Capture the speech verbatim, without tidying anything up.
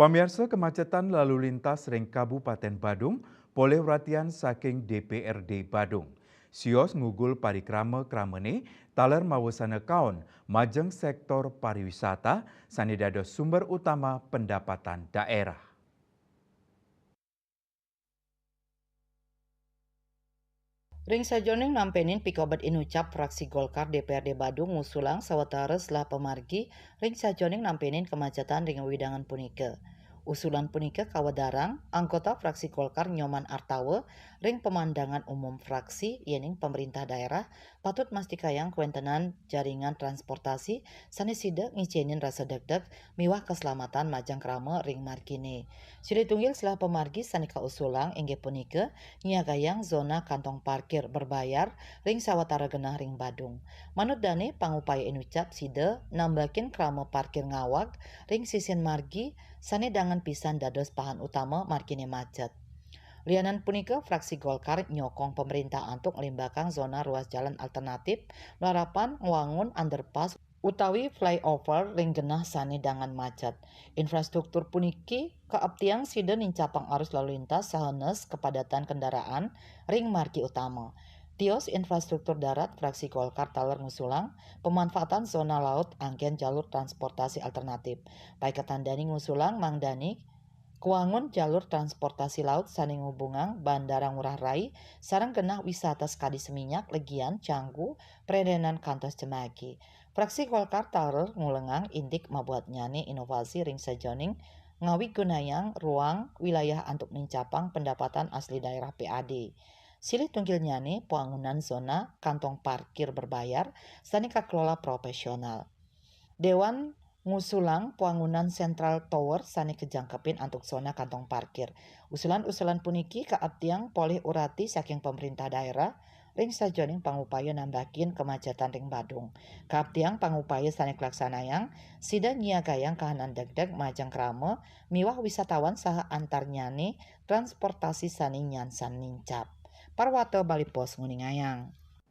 Pamiarsa, kemacetan lalu lintas ring Kabupaten Badung polih uratian saking D P R D Badung. Sios ngugul parikrama-kramane taler mawasana kaon majeng sektor pariwisata sane dados sumber utama pendapatan daerah. Ring sajeroning nampenin pikobet inucap, Fraksi Golkar D P R D Badung ngusulang sawatara selah pamargi ring sajeroning nampenin kemacetan ring wewidangan punika. Usulan punika kawedarang anggota Fraksi Golkar Nyoman Artawa ring pamandangan umum fraksi, yening pemerintah daerah patut mastikayang kawentenan jaringan transportasi sane sida ngicenin rasa degdeg miwah keselamatan majeng krama ring margine. Silih tunggil selah pamargi sane kausulang inggih punika nyiagayang zona kantong parkir berbayar ring sawatara genah ring Badung. Manut dane, pangupaya inucap sida nambakin krama parkir ngawag ring sisin margi sane dangan pisan dados pahan utama margine macet. Lianan punika, Fraksi Golkar nyokong pemerintah antuk nglimbakang zona ruas jalan alternatif larapan ngwangun underpass utawi flyover ring genah sane dangan macet. Infrastruktur puniki kaaptiang sida nincapang arus lalu lintas saha nes kepadatan kendaraan ring margi utama. Tios infrastruktur darat, Fraksi Golkar taler ngusulang pemanfaatan zona laut anggen jalur transportasi alternatif. Paiketan dane ngusulang mangdane kawangun jalur transportasi laut sane ngubungang Bandara Ngurah Rai sareng genah wisata sekadi Seminyak, Legian, Canggu, Prendenan kantos Cemagi. Fraksi Golkar taler ngulengang indik mabuatnyane inovasi ring sajeroning ngawigunayang ruang wilayah antuk nincapang pendapatan asli daerah P A D. Silih tunggilnyane pwangunan zona kantong parkir berbayar sane kakelola profesional. Dewan ngusulang pwangunan Central Tower sane kajangkepin antuk zona kantong parkir. Usulan-usulan puniki kaaptiang polih urati saking pemerintah daerah ring sajeroning pangupaya nambakin kemacetan ring Badung. Kaaptiang pangupaya sane kalaksanayang sida nyiagayang kahanan degdeg majeng krama miwah wisatawan saha antarnyane transportasi sane nyansan nincap. Parwata Bali Post nguningayang.